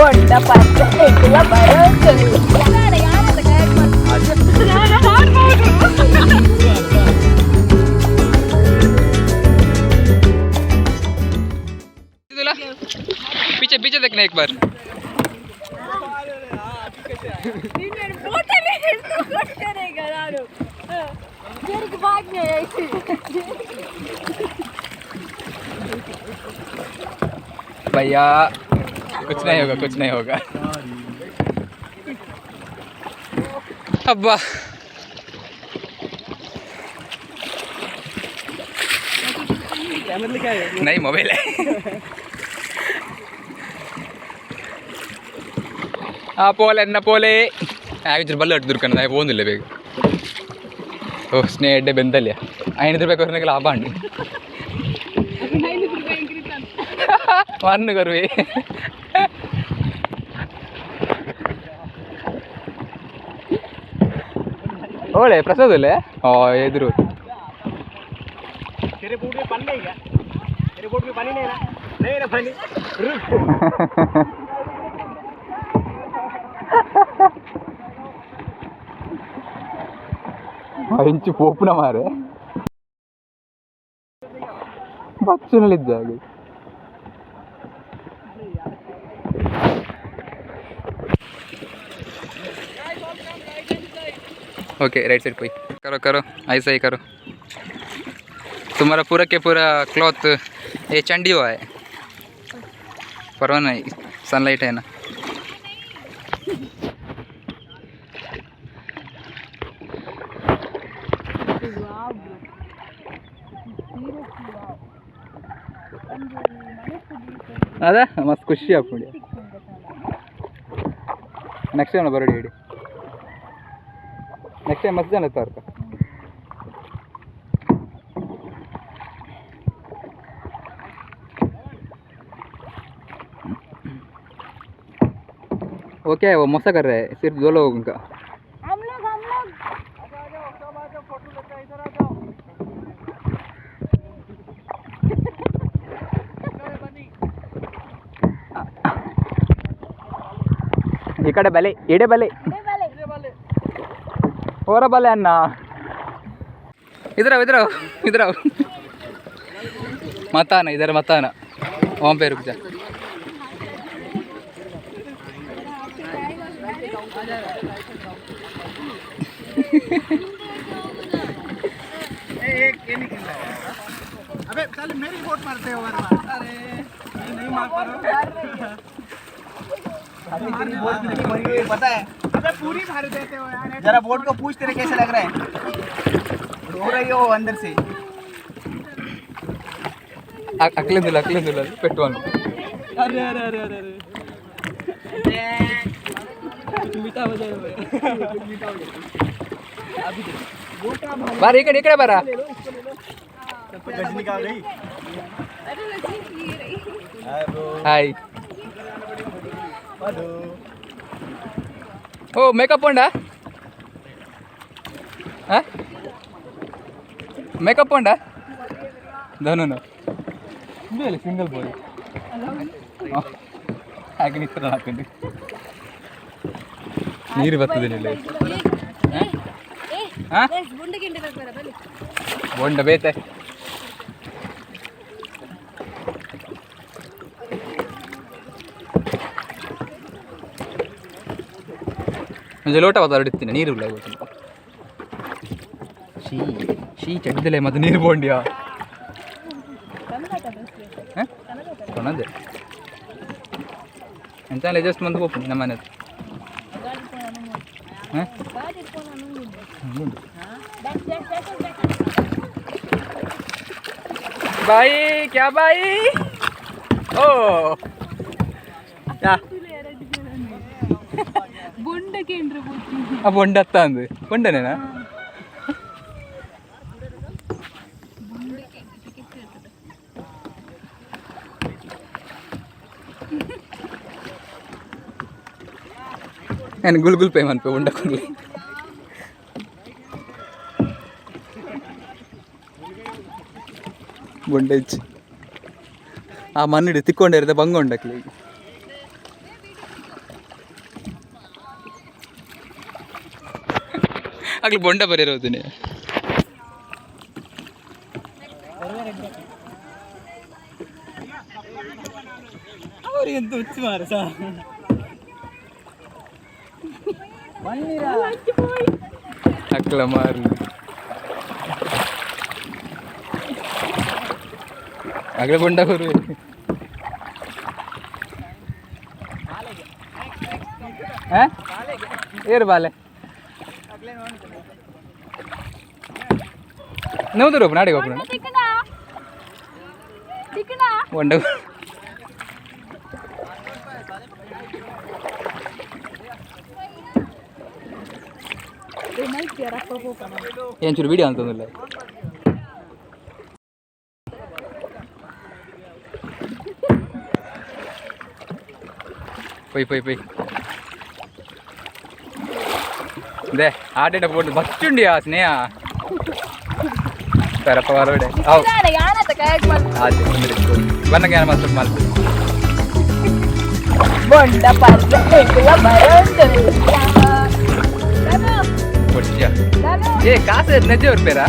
ಬೊಂಡ ಪಂಚ ಎಡ್ಲ पीछे पीछे देखना एक बार। भैया, कुछ नहीं होगा, कुछ नहीं होगा। अब्बा। नहीं, मोबाइल है। ಆ ಪೋಲೆ ಎನ್ನ ಪೋಲೆ ಆಗ ಬಲ್ಲ ಅಟ್ಟು ದುರ್ಕನ ಪೋಂದಿಲ್ಲ ಬೇಗ. ಓ ಸ್ನೇಹ ಎಡ್ಡೆ ಬೆಂದಲ್ಯ 5 ರೂಪಾಯಿ ಕೊರನಾಗ ಲಾಭ ಉಂಡು. ಮಣ್ಣು ಕೊರ್ವಿ. ಓಳೆ ಪ್ರಸಾದ್ ಅಲ್ಲೇ. ಓ ಎದುರು. तेरे बोट में पानी नहीं क्या? तेरे बोट में पानी नहीं ना? नहीं ना पानी? ಇಂಚು ಪೋಪುನ ಮಾರೆ ಬಚ್ಚನಲ್ಲಿದ್ದ. ओके, राइट साइड कोई करो, करो, ऐसा ही करो। तुम्हारा पूरा के पूरा क्लॉथ ये चंडी हुआ है। परवाह नहीं, सनलाइट है ना। ಅದ ಮಸ್ತ್ ಖುಷಿ ಆಗ್ಬಿಡಿ. ನೆಕ್ಸ್ಟ್ ಟೈಮ್ ಬರೋಡಿ ಹೇಳಿ. ನೆಕ್ಸ್ಟ್ ಟೈಮ್ ಮಸ್ತ್ ಜನ ಇರ್ತಾರೆ. वो क्या है? वो मौसा कर रहे हैं सिर्फ दो लोगों का। हम लोग, हम लोग। ಈ ಕಡೆ ಬಲೆ, ಎಡೆ ಬಲೆ, ಹೊರ ಬಲೆ ಅಣ್ಣ. इधर आओ, इधर आओ, इधर आओ। मत आना इधर, मत आना, वहाँ पे रुक जा। एक ये निकल रहा है। अबे साले, मेरी बोट मारते हो बार बार। अरे नहीं, नहीं मार पा रहा। अरे तेरी बोट कितनी भरी हुई है पता है? अबे पूरी भर देते हो यार। जरा बोट को पूछ, तेरे कैसे लग रहा है? रो रही हो अंदर से। ಅಕ್ಲಿಂದಿಲ್ಲ, ಅಕ್ಲಿಂದಿಲ್ಲ, ಪೆಟ್ಟು. अरे अरे अरे अरे अरे, मीठा हो जाए, मीठा हो जाए। ಬಾರ, ಈ ಕಡೆ, ಈ ಕಡೆ ಬಾರ. गजनी का गई। Hi bro. Hi. Hello. ಓ ಮೇಕಪ್ ಉಂಡಾ? ಹಾಂ, ಮೇಕಪ್ ಉಂಡಾ? ಧನುನು ಸಿಂಗಲ್ ಬಾಯ್ ಹಾಗೆ ನಿಂತರ ಹಾಕೊಂಡು ನೀರು ಬರ್ತದೆ ಇಲ್ಲಿ. ಹಾಂ, ಬೊಂಡ ಬೇತೆ. ಒಂಜಿ ಲೋಟ ಬತ್ತ ನೀರು ಇಲ್ಲ ಗೊತ್ತಿಲ್ಲ. ಶೀ ಶೀ, ಚಡ್ಡದಲ್ಲೇ ಮತ್ತೆ ನೀರು ಬೋಂಡಿಯಾ ಕೊನದೆ ಎಂತ ಜಸ್ಟ್ ಮಂದು ಪೋಪುಂಡು ನಮ್ಮ ಮನೆ. ಹಾಂ, भाई, क्या भाई? ओ ಯಾ. ಆ ಬೊಂಡ ಅತ್ತ ಅಂದು ಬೊಂಡನೇನಾ? ನಾನು ಗುಲ್ ಗುಲ್ ಪೇ ಮನ್ಪೆ ಬೊಂಡ ಕೊಡ್ಲಿ. ಬೊಂಡ ಇಚ್ಚಿ ಆ ಮಣ್ಣಿಡು ತಿಕ್ಕೊಂಡಿರುತ್ತೆ ಬಂಗ ಉಂಡಕ್ಲಿ. ಅಗ್ಲು ಬೊಂಡ ಬರೀರೋದಿನಿ. ಅವ್ರಿಗಂತ ಹುಚ್ಚು ಮಾರ ಸಾ. ಅಕ್ಲ ಮಾರು ಅಗ್ಲ ಬೊಂಡ ಬರು. ಏರು ಬಾಲೆ ನೌದು ರೂಪ ನಾಡಿಗೆ ಒಬ್ಬರು. ತಿಕ್ಕಣ ತಿಕ್ಕಣ. ಒಂಡ. ಏನ್ ಚೂರು ವಿಡಿಯೋ ಅಂತಂದಿಲ್ಲ. ಪೊಯ್ ಪೊಯ್ ಪೊಯ್ they ಆಟೇಟ ಪೋಟು ಬಚ್ಚುಂಡಿಯಾ ಸ್ನೇಹ ಸರಪ್ಪ ಹೊರಗಡೆ ಅವು. ಯಾನತ್ತ ಕಾಯಕ್ ಮಾಡ್. ಆಯ್ತು, ತೊಂದರೆ ಬನ್ನಗ ಯಾರು ಮಾತ್ರ ಮಾಡ್ತೀವಿ. ಬೊಂಡ ಪರ್ದ ಎಂಕುಲ ಬರೋಂದು. ಕೊಡ್ತೀಯಾ? ಏ, ಕಾಸು ನಜ್ಜೆ ಬರ್ಪೇರಾ?